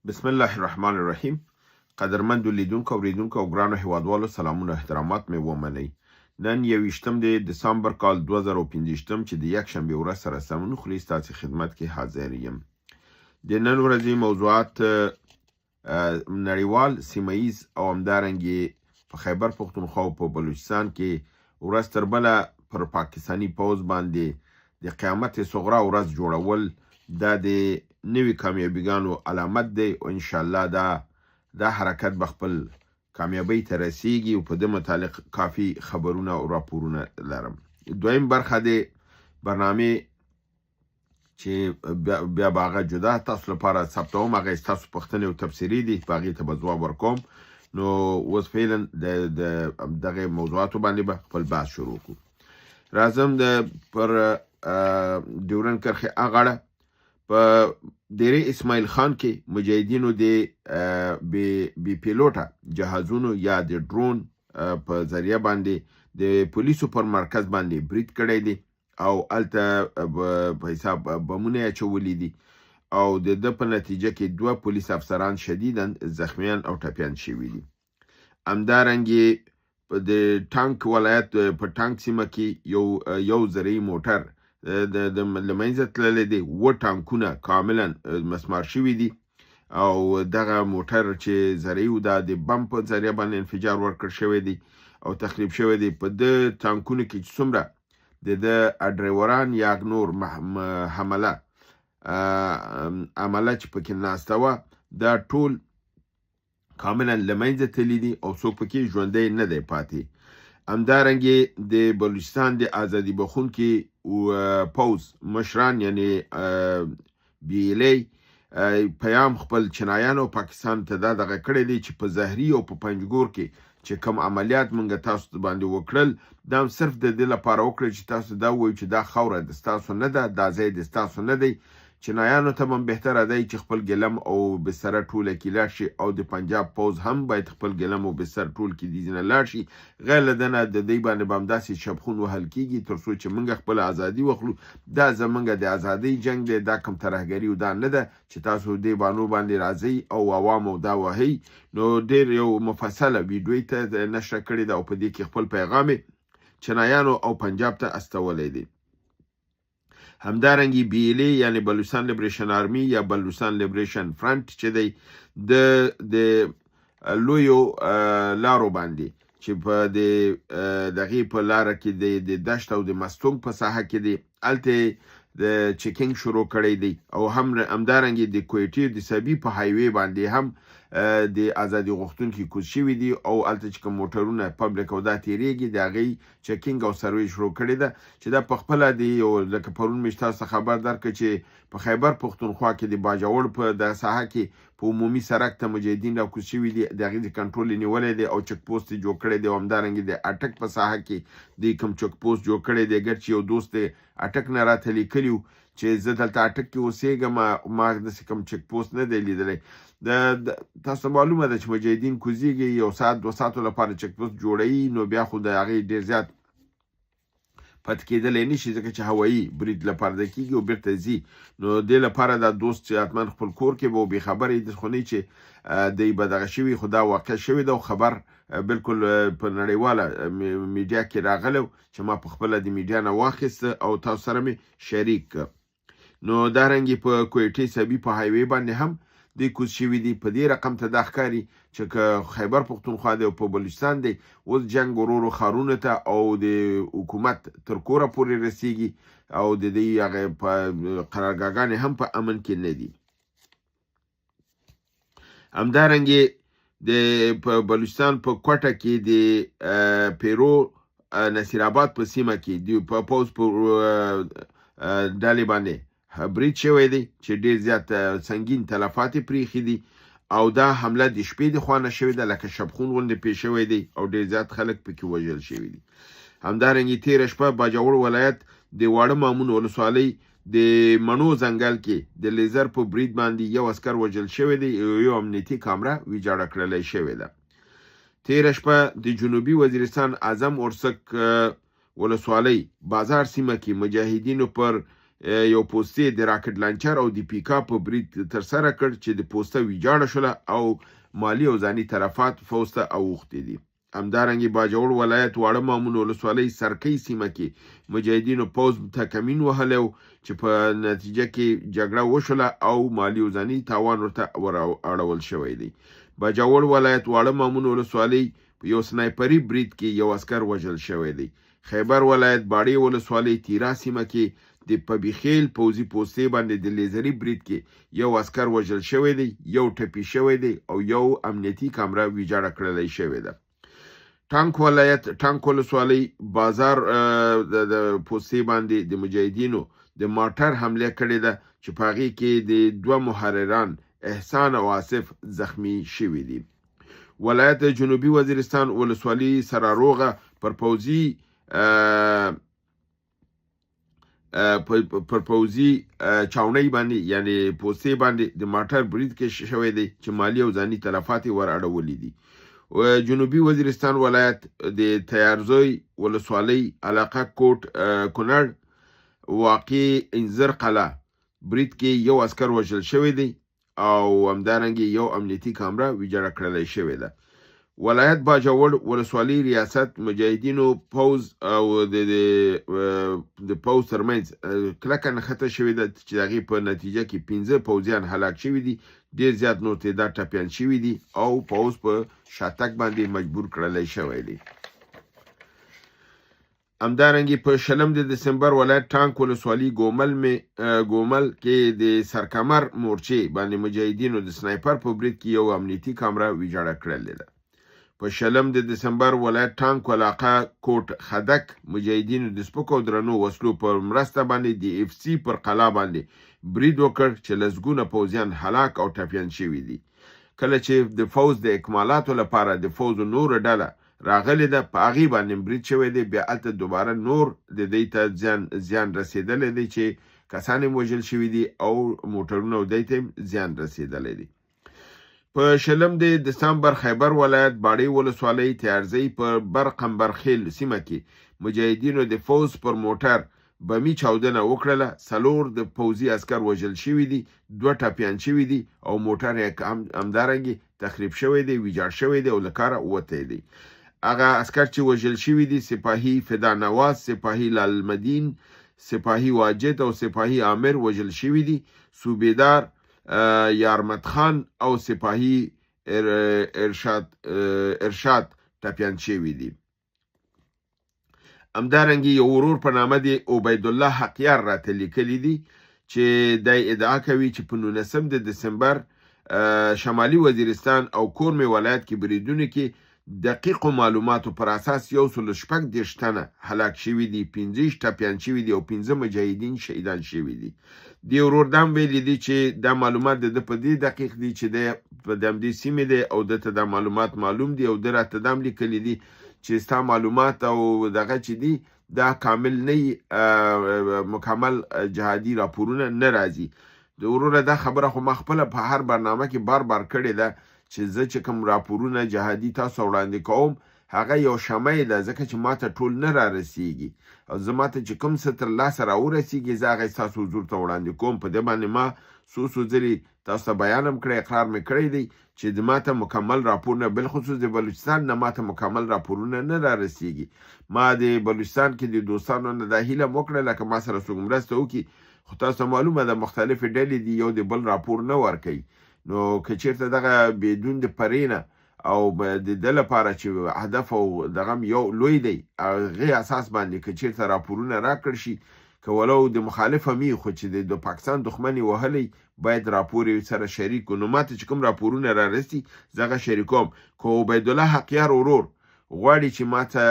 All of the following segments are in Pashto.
بسم الله الرحمن الرحیم. قدرمندو لیدونکو، اوریدونکو او ګرانو هیوادوالو، سلامونه او احترامات مې ومنئ. نن 21 د دسامبر کال 2025 چې د یکشنبې ورځ سره سمون خوري، ستاسې خدمت کې حاضر یم. د نن ورځې موضوعات نړیوال، سیمه ییز او همدارنګې په خیبر پښتونخوا او په بلوچستان کې ورځ تر بله پر پاکستاني پوځ باندې د قیامت صغرا ورځ جوړول، دا د نوي کامیابیګانو علامت دی او انشاءالله دا حرکت به خپل کامیابۍ ته رسیږي او په دې متعلق کافي خبرونه او راپورونه لرم. دویم برخه د برنامې چې بیا به هغه جدا تاسو لپاره ثبتوم، هغه ستاسو پوښتنې او تبصرې دي، په هغې ته به ځواب ورکوم. نو اوس فعلا د دغه موضوعاتو باندې به خپل بحث شروع کړو. راځم د پر ډیورن کرښې اغاړه په دیرې اسماعیل خان کې مجاهدینو د بې پیلوټه جهازونو یا د ډرون په ذریعه باندې د پولیسو پر مرکز باندې برید کړی دی او هلته په حساب بمونه یې اچولي دي او د ده په نتیجه کې دوه پولیس افسران شدیداً زخمیان او ټپیان شوي دي. همدارنګې د ټانک ولایت په ټانک سیمه کې یو زرعي موټر د له منځه تللی دی، اووه ټانکونه کاملا مسمار شوي دي او دغه موټر چې زرعي و، دا د بم په ذریعه باندې انفجار ورکړ شوی دی او تخریب شوی دی. په ده ټانکونو کې چې څومره د ده ډریوران یا نور حمله عمله چې پکې ناسته وه، دا ټول کاملا له منځه تللي دي او څوک پکې ژوندی نه دی پاتې. همدارنګې د بلوچستان د ازادي بخښونکي پوځ مشران یعنی بي ایل ای پیام خپل چینایانو او پاکستان ته دا دغه کړی دی چې په زهري او په پنجګور کې چې کوم عملیات مونږ تاسو باندې وکړل، دا هم صرف د دې لپاره وکړل چې تاسو دا ووایو چې دا خاوره د ستاسو نه ده، دا ځای د ستاسو نه دی. چینایانو ته هم بهتره دی چې خپل ګلم او بستره ټوله کې لاړ شي او د پنجاب پوځ هم باید خپل ګلم او بستر ټول کې دي ځینې لاړ شي. غیر له ده نه د دوی باندې به همداسې شبخون وهل کېږي تر څو چې موږ خپله ازادي واخلو. دا زموږ د ازادۍ جنګ دی، دا کوم ترهګري او دا نه ده چې تاسو دې بانو باندې راځئ او عوامو دا وهئ. نو ډېر یو مفصله ویډیو ته نشره کړې ده او په دې کې خپل پیغام یې چینایانو او پنجاب ته استولی دی. همدارنګې بي ایل ای یعنی بلوچستان لیبریشن آرمي یا بلوچستان لیبریشن فرنټ چې دی، د لویو لارو باندې چې په د دغې په لاره کې د دشت او د مستونګ په ساحه کې دی، هلته د چیکینګ شروع کړی دی او هم همدارنګې د کویټې د سبي په هایوی باندې هم د ازادي غوښتونکي کوز شوي دي او هلته چې کوم موټرونه پبلک او دا تېرېږي، د هغې چیکینګ او سروې شروع کړې ده چې دا په خپله د یو لکه پرون مې تاسو ته خبر درکړ چې په خیبر پښتونخوا کې د باجوړ په دغه ساحه کې په عمومي سړک ته مجاهدین راکوز شوي دي، د هغې د کنټرول یې نیولی دی او چک پوسټ یې جوړ کړی دی. او همدارنګې د اټک په ساحه کې دوی کوم چک پوسټ جوړ کړی دی، ګر چې یو دوست دی اټک نه راته لیکلي وو چې زه دلته اټک کې اوسېږم، ما داسې کوم چک پوسټ نه دی لیدلی. تاسو ته معلومه ده چې مجاهدین کوزیږي یو ساعت دوه ساعتو لپاره چک پوسټ جوړوي، نو بیا خو د هغې ډېر زیات پاتې کېدلی نه شي، ځکه چې هوایي برید لپاره د کېږي او بېرته ځي. نو دې لپاره دا دوست چې حتما خپل کور کې به بې خبره یې، داسې خو نه چې دی به دغه شوي، خو دا واقع شوې ده او خبر بالکل په نړیواله میډیا کې راغلی چې ما په خپله د میډیا نه واخیست او تاسو سره مې شریک کړ. نو دارنګې په کویټې سبي په هایوی باندې هم دوی کوز شوي دي. په دې رقم ته دا ښکاري چې که خیبر پښتونخوا دی او په بلوچستان دی، اوس جنګ ورو ورو ښارونو ته او د حکومت تر کوره پورې رسیږي او د دوی هغه په قرارګاهګانې هم په امن کې نه دي. همدارنګې د په بلوچستان په کوټه کې د پیرو نصیر آباد په سیمه کې د په پوځ په ډلې باندې برید شوی دی چې ډېر زیات سنګین تلفات یې پرېښي دي او دا حمله د شپې د خوا نه شوې ده، لکه شبخون غوندې پېښ شوی دی او ډېر زیات خلک پکې وژل شوي دي. همدارنګې تېره شپه باجوړ ولایت د واړه مامون ولسوالۍ د مڼو ځنګل کې د لیزر په برید باندې یو عسکر وژل شوی دی او یو امنیتي کامره ویجاړه کړلی شوې ده. تېره شپه د جنوبي وزیرستان اعظم اورسک ولسوالۍ بازار سیمه کې مجاهدینو پر یو پوستې د راکټ لانچر او د پیکا په برید ترسره کړ چې د پوسته ویجاړه شوله او مالي او ځاني تلفات فوځ ته اوښتي دي. همدارنګه باجوړ ولایت واړه مامون ولسوالۍ سرکۍ سیمه کې مجاهدینو پوځ ته کمین وهلی و چې په نتیجه کې جګړه وشوله او مالي او ځاني تاوان ورته ور اړول شوی دی. باجوړ ولایت واړه مامون ولسوالۍ په یو سنایپري برید کې یو عسکر وژل شوی دی. خیبر ولایت باړې ولسوالۍ تیرا سیمه کې د پبیخیل پوځي پوستې باندې د لیزري برید کې یو عسکر وژل شوی دی، یو ټپي شوی دی او یو امنیتي کامره ویجاړه کړلی شوې ده. ټانک ولایت ټانک ولسوالۍ بازار د پوستې باندې د مجاهدینو د مارټر حمله کړې ده چې په هغې کې د دوه محرران احسان او آصف زخمی شوي دي. ولایت جنوبي وزیرستان ولسوالي سراروغه پر پوځي پر پوځي چاونۍ باندې یعنی پوستې باندې د مارټر برید کې شوی دی چې مالي او ځاني تلفات یې ور اړولي دي. جنوبي وزیرستان ولایت د تیارزوی ولسوالۍ علاقه کوټ کونړ واقع انځر قلعه برید کې یو عسکر وژل شوی دی او همدارنګه یو امنیتي کامره ویجاړه کړلی شوې ده. ولایت باجوړ ولسوالي ریاست مجاهدینو پوځ او د پوځ ترمنځ کلکه نښته شوې ده چې د هغې په نتیجه کې 5 پوځیان هلاک شوي دي، ډېر زیات نور تعداد ټپیان شوي دي او پوځ په شاتګ باندې مجبور کړلی شوی دی. همدارنګه په 20 د دسمبر ولایت ټانک ولسوالي ګومل ګومل کې د سرکمر مورچې باندې مجاهدینو د سنایپر په برید کې یو امنیتي کامره ویجاړه کړلې ده. په 20 د دسمبر ولایت ټانک علاقه کوټ خدک مجاهدینو د سپکو او درنو وسلو په مرسته باندې د اف سي پر قلا باندې برید وکړ چې لسګونه پوځیان هلاک او ټپیان شوي دي. کله چې د فوځ د اکمالاتو لپاره د فوځ نوره ډله راغلې ده په هغې باندې برید شوی دی، بیا هلته دوباره نور د دی ته زیان رسېدلی دی چې کسان یې وژل شوي دي او موټرونه او دی ته زیان رسېدلی دی. په 20 د دسمبر خیبر ولایت باړې ولسوالۍ تیارزۍ په بر قمبر خیل سیمه کې مجاهدینو د فوځ پر موټر بمي چاودنه وکړله، 4 د پوځي عسکر وژل شوي دي، 2 ټپیان شوي دي او موټر یې همدارنګه تخریب شوی دی، ویجاړ شوی دی او له کاره وتی دی. هغه عسکر چې وژل شوي دي سپاهي فدا نواز، سپاهي لالمدین، سپاهي واجد او سپاهي عامر وژل شوي دي، صوبیدار یارمت خان او سپاهي ارشاد ټپیان شوي دي. همدارنګه یو ورور په نامه دی عبیدالله حقیار راته لیکلي دي چې دی ادعا کوي چې په 19 د دسمبر شمالي وزیرستان او کورمې ولایت کې بریدونو کې دقیقو معلوماتو پر اساس 136 تنه هلاک شوي دي، 25 ټپیان شوي دي او 5 مجاهدین شهیدان شوي دي. دې ورور دا هم ویلي دي چې دا معلومات د ده په دې دقیق دي چې دی په همدې سیمې دی او ده ته دا معلومات معلوم دي او ده راته دا هم لیکلي دي چې ستا معلومات او دغه چې دي دا کامل نه مکمل جهادي راپورونه نه راځي. د وروره دا خبره خو ما خپله په هر برنامه کې بار بار کړې ده چې زه چې کوم راپورونه جهادي تاسو وړاندې کوم هغه یو شمع ده، ځکه چې ماته ټول نه را رسیږي او زه ماته چې کوم څه تر لاسه راورسیږي زه هغه ستاسو حضور ته وړاندې کوم. په دې باندې ما څو څو ځلې تاسو ته بیان هم کړی، اقرار مې کړی دی چې د ماته مکمل راپورونه بالخصوص د بلوچستان نه ماته مکمل راپورونه نه را رسیږي. ما د بلوچستان کې د دوستانو نه دا هیله هم وکړه لکه ما سره څوک مرسته وکړي، خو تاسو ته معلومه ده مختلفې ډلې دي، یو د بل راپور نه ورکوي. نو که چېرته دغه بدون د پرې نه او د ده لپاره چې هدف او دغه هم یو لوی دی هغې اساس باندې که چېرته راپورونه راکړ شي، که ولو د مخالف هم وي خو چې د پاکستان دښمن یې وهلی باید راپور یې سره شریک کړو. نو ماته چې کوم راپورونه را رسي زه هغه شریکوم. که عبیدالله حقیار ورور غواړي چې ماته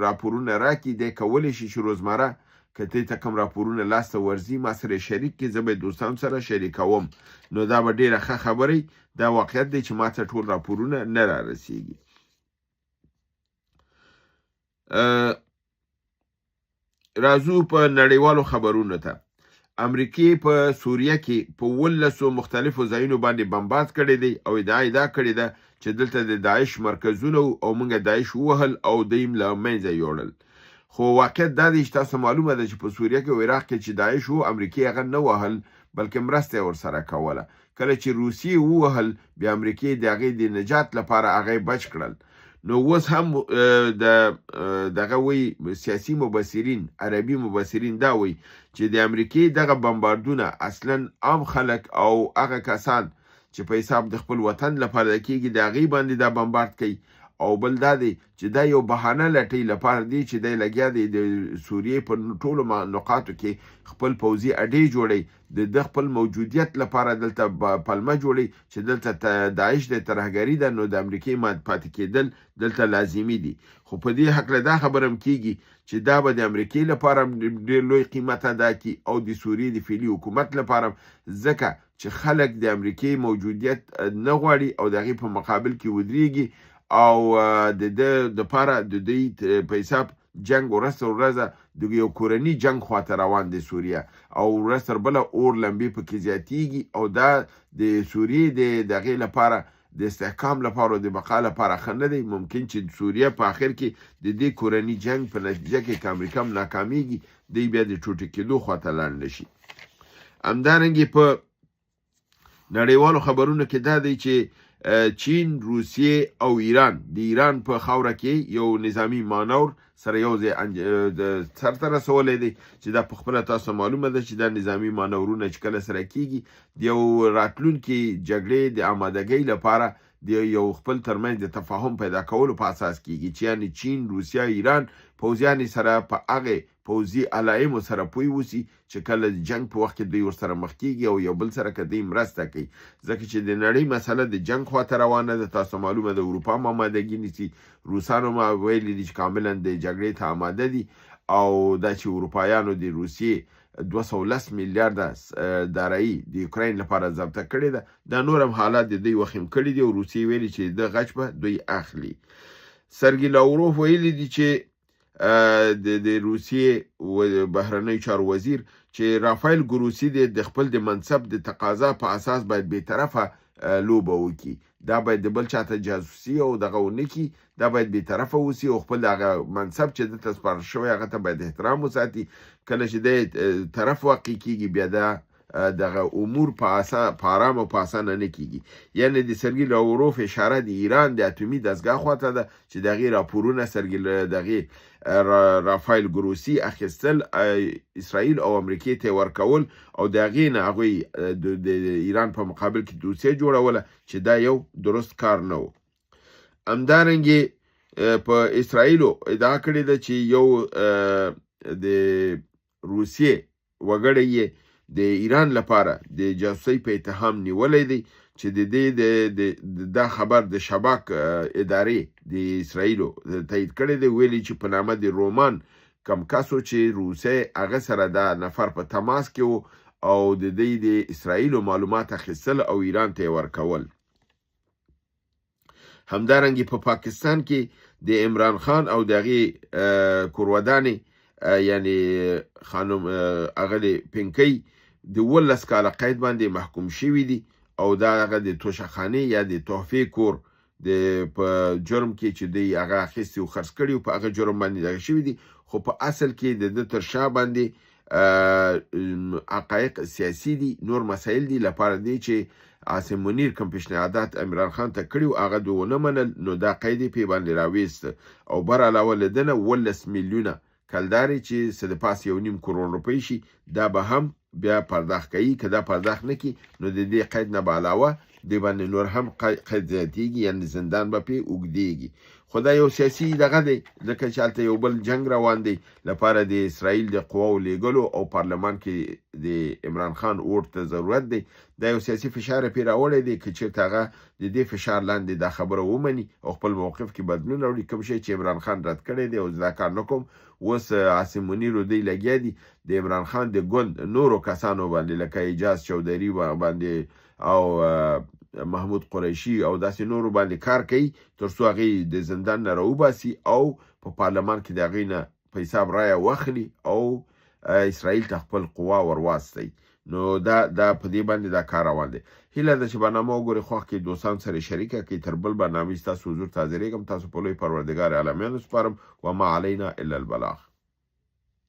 راپورونه راکړي، دی کولی شي چې روزمره که دی ته کوم راپورونه لاسته ورځي ما سره شریک کړي، زه به یې دوستانو سره شریکوم. نو دا به ډېره ښه خبره وي. دا واقعیت دی چې ماته ټول راپورونه نه را رسیږي. راځو په نړیوالو خبرونو ته. امریکې په سوریه کې په 18 مختلفو ځایونو باندې بمبارد کړی دی او ادعا یې دا کړې ده چې دلته د داعش مرکزونه وو او موږ داعش ووهل او دوی له منځه یوړل. خو واقعیت دا دی چې تاسو معلومه ده چې په سوریه کې او عراق کې چې داعش وو، امریکې هغه نه وهل، بلکې مرسته یې ورسره کوله. کله چې روسیې ووهل، بیا امریکې د هغې د نجات لپاره هغه بچ کړل. نو اوس هم د دغه وی سیاسي مبصرین، عربي مبصرین دا وی چې د امریکې دغه بمباردونه اصلا عام خلک او هغه کسان چې په حساب د خپل وطن لپاره کېږي، د هغې باندې دا بمبارد کوي. او بل دا دی چې دا یو بهانه لټوي لپاره دی چې دی لګیا دی د سوریې په ټولو نقاطو کې خپل پوځي اډې جوړوي، د ده خپل موجودیت لپاره دلته پلمه جوړوي چې دلته داعش د ترهګري ده، نو د امریکې پاتې کېدل دلته لازمي دي. خو په دې هکله دا خبره هم کېږي چې دا به د امریکې لپاره ډېر لوی قیمت ادا کړي او د سوریې د فعلي حکومت لپاره، ځکه چې خلک د امریکې موجودیت نه غواړي او د هغې په مقابل کې ودرېږي، او د ده دپاره د دوی په حساب جنګ ورځ تر ورځه د یو کورني جنګ خواته روان دی سوریه، او ورځ تر بله اور لمبې پکې زیاتیږي، او دا د سوریې د دغې لپاره د استحکام لپاره او د بقا لپاره ښه نه دی. ممکن چې سوریه په آخر کې د دې کورني جنګ په نتیجه کې که امریکا هم ناکامیږي، دوی بیا د ټوټه کېدو خواته لاړ نه شي. همدارنګې په نړیوالو خبرونو کې دا دی چې چین، روسیه او ایران د ایران په خاوره کې یو نظامی مانور سره یو ځای سرته رسولی دی، چې دا په خپله تاسو معلومه ده چې دا نظامی مانورونه چې کله سره کیږي، د یو راتلونکي جګړې د آمادګۍ لپاره د یو خپل ترمنځ د تفاهم پیدا کولو په اساس کیږي، چې یعنی چین، روسیه، ایران پوځیان سره په هغې پوځي علایمو سره پوه اوسي چې کله د جنګ په وخت کې دوی ورسره مخ کیږي او یو بل سره که دوی مرسته کوي، ځکه چې د نړۍ مسله د جنګ خواته روانه ده. تاسو معلومه ده اروپا هم آمادګي نیسي، روسانو هم ویلي دي چې کاملا د جګړې ته آماده دي، او دا چې اروپایانو د روسیې 210 میلیارده دارایي د یوکراین لپاره ضبطه کړې ده، دا نور هم حالات د دوی وخیم کړي دي، او روسیې ویلي چې د غچ به دوی اخلي. سرګي لاوروف ویلي دي چې د روسیې بهرنیو چارو وزیر چې رافایل ګروسي د خپل د منصب د تقاضا په اساس باید بېطرفه لوبه وکړي، دا باید د بل چاته جاسوسي او دغه ونه کړي، دا باید بېطرفه اوسي او خپل هغه منصب چې ده ته سپارل شوی هغه ته باید احترام وساتي. کله چې دی طرف واقع کیږي، بیا دا دغه امور په آرام او په اسانه نه کیږي. یعنی د سرګي لاوروف اشاره د ایران د اتومي دستګاه خواته ده چې د هغې راپورونه سرګي د هغې رافایل ګروسي اخیستل اسرائیل او امریکې ته ورکول، او د هغې نه هغوی د ایران په مقابل کې دوسیه جوړوله چې دا یو درست کار نه و. همدارنګې په اسرائیلو ادعا کړې ده چې یو د روسیې وګړی یې د ایران لپاره د جاسوسۍ په اتهام نیولی دی، چې د دې دا خبر د شباک ادارې د اسرائیلو تایید کړی دی، ویلي چې په نامه د رومان کم کسو چې روسیې هغه سره دا نفر په تماس کې و او د دې د اسرائیلو معلومات اخیستل او ایران ته یې ورکول. همدارنګې په پاکستان کې د عمران خان او د هغې کورودانې یعنی خانم اغلې پنکۍ د 17 کاله قید باندې محکوم شوي دي، او دا هغه د توشهخانې یا د تحفې کور د په جرم کې چې دوی هغه اخیستي او خرڅ کړي په هغه جرم باندې دغه شوي دي. خو په اصل کې د ده تر شا باندې حقایق سیاسي دي، نور مسایل دي، لپاره دی چې عاصم منیر کوم پیشنهادات عمران خان ته کړي وو هغه دوی ونه منل، نو دا قید یې پرې باندې راویست. او بر علاوه له ده نه 17 میلیونه کلدارې چې څه د پاسه 1.5 کروڑ روپۍ شي، دا به هم بیا پرداخت کوي. که دا پرداخت نه کړي نو د دې قید نه به علاوه دې باندې نور هم قید زیاتېږي، یعنې زندان به پرې اوږدېږي. خو دا یو سیاسي دغه دی، ځکه چې هلته یو بل جنګ روان دی لپاره د اسرائیل د قواو لیږلو او پارلمان کې د عمران خان ووټ ته ضرورت دی. دا یو سیاسي فشار یې پرې راوړی دی، که چېرته هغه د دې فشار لاندې دا خبره ومني او خپل موقف کې بدلون راوړي، کوم شی چې عمران خان رد کړی دی او زه دا کار نه کوم. اوس عاصم منیر دوی لګیا دي د عمران خان د ګوند نورو کسانو باندې لکه اعجاز چودري باندې او محمود قریشي او داسې نورو باندې کار کوي تر څو هغوی د زندان نه راوباسي او په پارلمان کې د هغوی نه په حساب رایه واخلي او اسرائیل ته خپل قوا ورواستوي. نو دا په دې باندې دا کار روان دی. هیله ده چې برنامه وګورئ، خوښ کړئ، دوستان سره شریکه کړئ. تر بل برنامې ستاسو حضور ته حاضرېږم. تاسو په لوی پروردګار عالمیانو سپارم. وما علینا الا البلاغ.